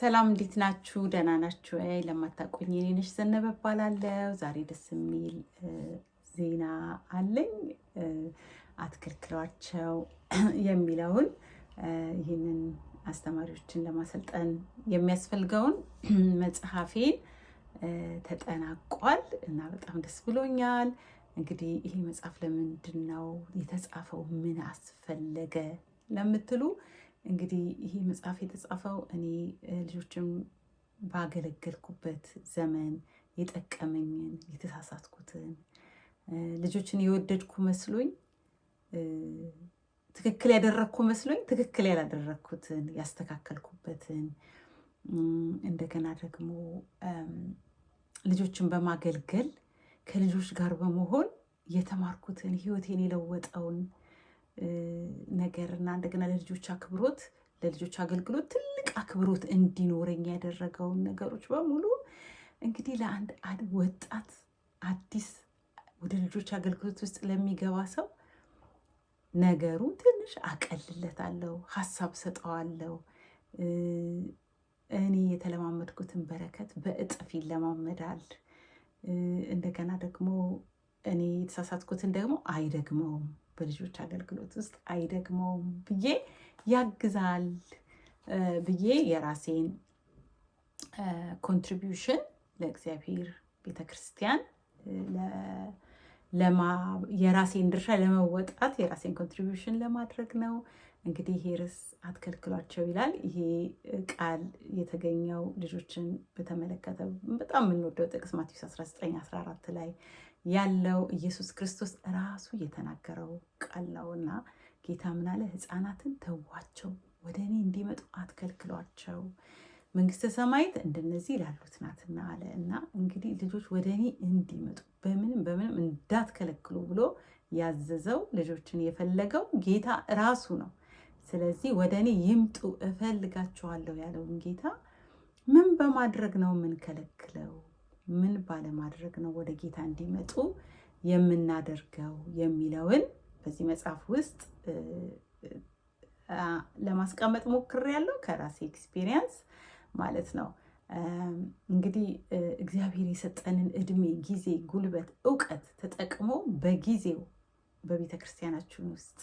ሰላም እንዴት ናችሁ? ደህና ናችሁ? ለማታውቁኝ የኔነሽ ዘነበ እባላለሁ። ዛሬ ደስ የሚል ዜና አለኝ። አትከልክሏቸው የሚለውን ይህንን አስተማሪዎችን ለማሰልጠን የሚያስፈልገውን መጽሐፌን ተጠናቋል እና በጣም ደስ ብሎኛል። እንግዲህ ይሄ መጽሐፍ ለምንድን ነው የተጻፈው? ምን አስፈለገ ለምትሉ፣ እንግዲህ ይሄ መጽሐፍ የተጻፈው እኔ ልጆችን ባገለገልኩበት ዘመን የጠቀመኝን፣ የተሳሳትኩትን፣ ልጆችን የወደድኩ መስሎኝ ትክክል ያደረግኩ መስሎኝ ትክክል ያላደረግኩትን ያስተካከልኩበትን፣ እንደገና ደግሞ ልጆችን በማገልገል ከልጆች ጋር በመሆን የተማርኩትን፣ ሕይወቴን የለወጠውን ነገር እና እንደገና ለልጆች አክብሮት፣ ለልጆች አገልግሎት ትልቅ አክብሮት እንዲኖረኝ ያደረገውን ነገሮች በሙሉ እንግዲህ ለአንድ ወጣት አዲስ ወደ ልጆች አገልግሎት ውስጥ ለሚገባ ሰው ነገሩ ትንሽ አቀልለታለሁ፣ ሀሳብ ሰጠዋለሁ። እኔ የተለማመድኩትን በረከት በእጥፍ ይለማመዳል። እንደገና ደግሞ እኔ የተሳሳትኩትን ደግሞ አይደግመውም፣ በልጆች አገልግሎት ውስጥ አይደግመውም ብዬ፣ ያግዛል ብዬ የራሴን contribution ለእግዚአብሔር ቤተክርስቲያን የራሴን ድርሻ ለመወጣት የራሴን contribution ለማድረግ ነው። እንግዲህ ይሄ ርዕስ አትከልክሏቸው ይላል። ይሄ ቃል የተገኘው ልጆችን በተመለከተ በጣም የምንወደው ጥቅስ ማቴዎስ 19 14 ላይ ያለው ኢየሱስ ክርስቶስ ራሱ የተናገረው ቃል ነው እና ጌታ ምን አለ? ሕፃናትን ተዋቸው፣ ወደ እኔ እንዲመጡ አትከልክሏቸው፣ መንግስተ ሰማያት እንደነዚህ ላሉት ናትና አለ። እና እንግዲህ ልጆች ወደ እኔ እንዲመጡ በምንም በምንም እንዳትከለክሉ ብሎ ያዘዘው፣ ልጆችን የፈለገው ጌታ ራሱ ነው። ስለዚህ ወደ እኔ ይምጡ እፈልጋቸዋለሁ ያለውን ጌታ ምን በማድረግ ነው የምንከለክለው? ምን ባለማድረግ ነው ወደ ጌታ እንዲመጡ የምናደርገው የሚለውን በዚህ መጽሐፍ ውስጥ ለማስቀመጥ ሞክሬያለሁ፣ ከራሴ experience ማለት ነው። እንግዲህ እግዚአብሔር የሰጠንን እድሜ፣ ጊዜ፣ ጉልበት፣ እውቀት ተጠቅሞ በጊዜው በቤተ ክርስቲያናችን ውስጥ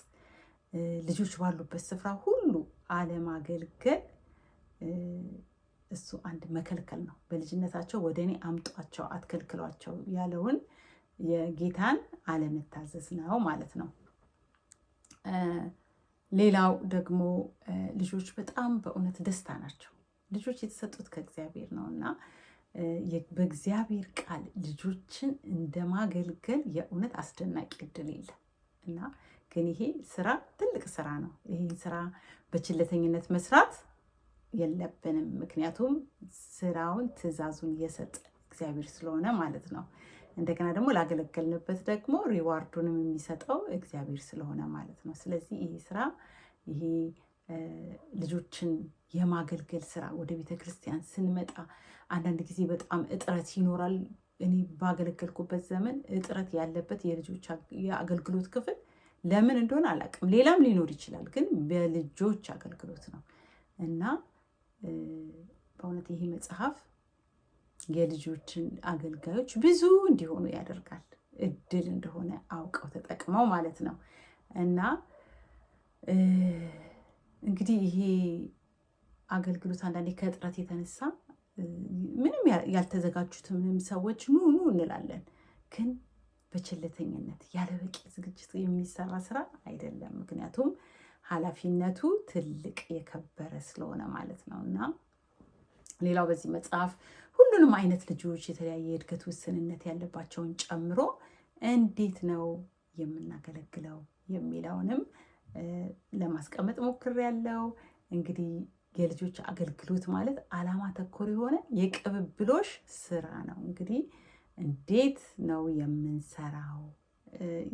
ልጆች ባሉበት ስፍራ ሁሉ አለማገልገል እሱ አንድ መከልከል ነው። በልጅነታቸው ወደ እኔ አምጧቸው አትከልክሏቸው ያለውን የጌታን አለመታዘዝ ነው ማለት ነው። ሌላው ደግሞ ልጆች በጣም በእውነት ደስታ ናቸው። ልጆች የተሰጡት ከእግዚአብሔር ነው እና በእግዚአብሔር ቃል ልጆችን እንደማገልገል የእውነት አስደናቂ እድል የለም። እና ግን ይሄ ስራ ትልቅ ስራ ነው። ይህን ስራ በቸልተኝነት መስራት የለብንም። ምክንያቱም ስራውን ትዕዛዙን የሰጠ እግዚአብሔር ስለሆነ ማለት ነው። እንደገና ደግሞ ላገለገልንበት ደግሞ reward ኡንም የሚሰጠው እግዚአብሔር ስለሆነ ማለት ነው። ስለዚህ ይሄ ስራ፣ ይሄ ልጆችን የማገልገል ስራ፣ ወደ ቤተ ክርስቲያን ስንመጣ አንዳንድ ጊዜ በጣም እጥረት ይኖራል። እኔ ባገለገልኩበት ዘመን እጥረት ያለበት የልጆች የአገልግሎት ክፍል ለምን እንደሆነ አላውቅም። ሌላም ሊኖር ይችላል፣ ግን በልጆች አገልግሎት ነው። እና በእውነት ይሄ መጽሐፍ የልጆችን አገልጋዮች ብዙ እንዲሆኑ ያደርጋል። እድል እንደሆነ አውቀው ተጠቅመው ማለት ነው። እና እንግዲህ ይሄ አገልግሎት አንዳንዴ ከእጥረት የተነሳ ምንም ያልተዘጋጁት ምንም ሰዎች ኑ ኑ እንላለን፣ ግን በቸልተኝነት ያለ በቂ ዝግጅት የሚሰራ ስራ አይደለም። ምክንያቱም ኃላፊነቱ ትልቅ የከበረ ስለሆነ ማለት ነው። እና ሌላው በዚህ መጽሐፍ ሁሉንም አይነት ልጆች፣ የተለያየ የእድገት ውስንነት ያለባቸውን ጨምሮ፣ እንዴት ነው የምናገለግለው የሚለውንም ለማስቀመጥ ሞክሬያለሁ። እንግዲህ የልጆች አገልግሎት ማለት ዓላማ ተኮር የሆነ የቅብብሎሽ ስራ ነው። እንግዲህ እንዴት ነው የምንሰራው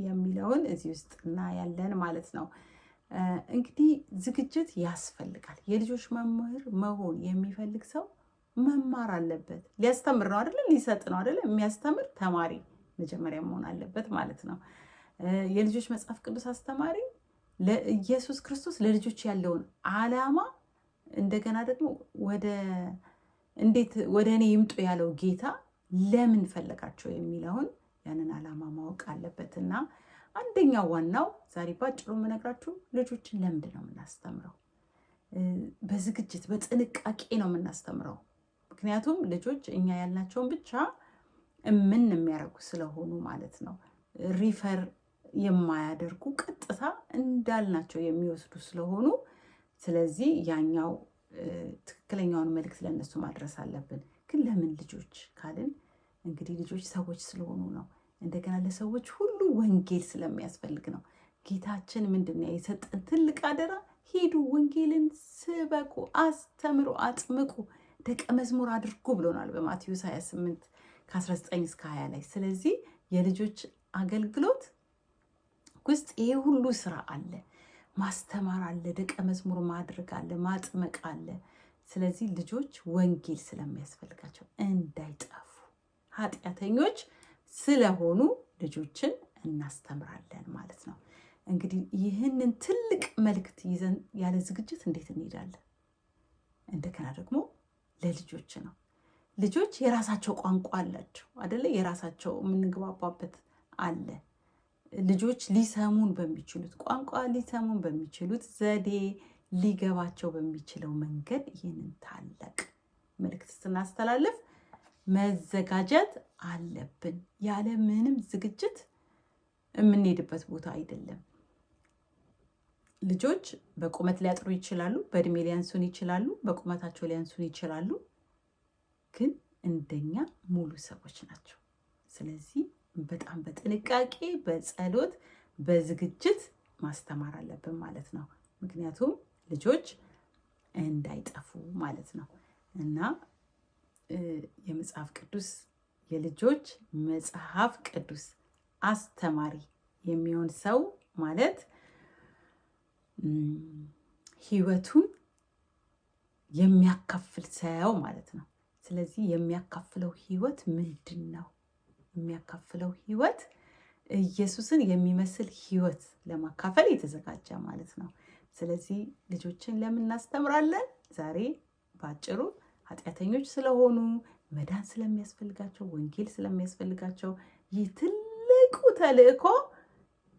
የሚለውን እዚህ ውስጥ እናያለን ማለት ነው። እንግዲህ ዝግጅት ያስፈልጋል። የልጆች መምህር መሆን የሚፈልግ ሰው መማር አለበት። ሊያስተምር ነው አይደለ? ሊሰጥ ነው አይደለ? የሚያስተምር ተማሪ መጀመሪያ መሆን አለበት ማለት ነው። የልጆች መጽሐፍ ቅዱስ አስተማሪ ለኢየሱስ ክርስቶስ ለልጆች ያለውን ዓላማ እንደገና ደግሞ ወደ እንዴት ወደ እኔ ይምጡ ያለው ጌታ ለምን ፈለጋቸው የሚለውን ያንን ዓላማ ማወቅ አለበት። እና አንደኛው ዋናው ዛሬ ባጭሩ የምነግራችሁ ልጆችን ለምንድን ነው የምናስተምረው? በዝግጅት በጥንቃቄ ነው የምናስተምረው። ምክንያቱም ልጆች እኛ ያልናቸውን ብቻ እምን የሚያደርጉ ስለሆኑ ማለት ነው። Refer የማያደርጉ፣ ቀጥታ እንዳልናቸው የሚወስዱ ስለሆኑ፣ ስለዚህ ያኛው ትክክለኛውን መልእክት ለእነሱ ማድረስ አለብን። ግን ለምን ልጆች ካልን እንግዲህ ልጆች ሰዎች ስለሆኑ ነው። እንደገና ለሰዎች ሁሉ ወንጌል ስለሚያስፈልግ ነው። ጌታችን ምንድን ነው የሰጠን ትልቅ አደራ? ሂዱ፣ ወንጌልን ስበኩ፣ አስተምሩ፣ አጥምቁ፣ ደቀ መዝሙር አድርጉ ብሎናል በማቴዎስ 28 ከ19 እስከ 20 ላይ። ስለዚህ የልጆች አገልግሎት ውስጥ ይሄ ሁሉ ስራ አለ። ማስተማር አለ፣ ደቀ መዝሙር ማድረግ አለ፣ ማጥመቅ አለ። ስለዚህ ልጆች ወንጌል ስለሚያስፈልጋቸው፣ እንዳይጠፉ፣ ኃጢአተኞች ስለሆኑ ልጆችን እናስተምራለን ማለት ነው። እንግዲህ ይህንን ትልቅ መልእክት ይዘን ያለ ዝግጅት እንዴት እንሄዳለን? እንደገና ደግሞ ለልጆች ነው። ልጆች የራሳቸው ቋንቋ አላቸው አደለ? የራሳቸው የምንግባባበት አለ። ልጆች ሊሰሙን በሚችሉት ቋንቋ፣ ሊሰሙን በሚችሉት ዘዴ፣ ሊገባቸው በሚችለው መንገድ ይህንን ታላቅ መልእክት ስናስተላልፍ መዘጋጀት አለብን። ያለ ምንም ዝግጅት የምንሄድበት ቦታ አይደለም። ልጆች በቁመት ሊያጥሩ ይችላሉ፣ በእድሜ ሊያንሱን ይችላሉ፣ በቁመታቸው ሊያንሱን ይችላሉ። ግን እንደኛ ሙሉ ሰዎች ናቸው። ስለዚህ በጣም በጥንቃቄ፣ በጸሎት፣ በዝግጅት ማስተማር አለብን ማለት ነው። ምክንያቱም ልጆች እንዳይጠፉ ማለት ነው። እና የመጽሐፍ ቅዱስ፣ የልጆች መጽሐፍ ቅዱስ አስተማሪ የሚሆን ሰው ማለት ህይወቱን የሚያካፍል ሰው ማለት ነው። ስለዚህ የሚያካፍለው ህይወት ምንድን ነው? የሚያካፍለው ህይወት ኢየሱስን የሚመስል ህይወት ለማካፈል የተዘጋጀ ማለት ነው። ስለዚህ ልጆችን ለምን እናስተምራለን? ዛሬ በአጭሩ ኃጢአተኞች ስለሆኑ፣ መዳን ስለሚያስፈልጋቸው፣ ወንጌል ስለሚያስፈልጋቸው፣ ይህ ትልቁ ተልእኮ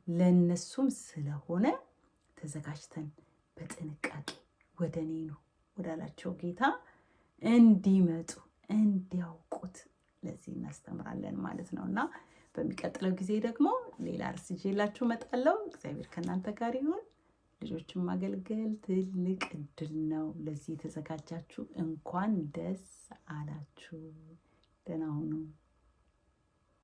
ለእነሱም ስለሆነ ተዘጋጅተን በጥንቃቄ ወደ እኔ ኑ ወዳላቸው ጌታ እንዲመጡ፣ እንዲያውቁት ለዚህ እናስተምራለን ማለት ነው። እና በሚቀጥለው ጊዜ ደግሞ ሌላ ርዕስ ይዤላችሁ እመጣለሁ። እግዚአብሔር ከእናንተ ጋር ይሁን። ልጆችን ማገልገል ትልቅ እድል ነው። ለዚህ የተዘጋጃችሁ እንኳን ደስ አላችሁ። ደህና ሁኑ።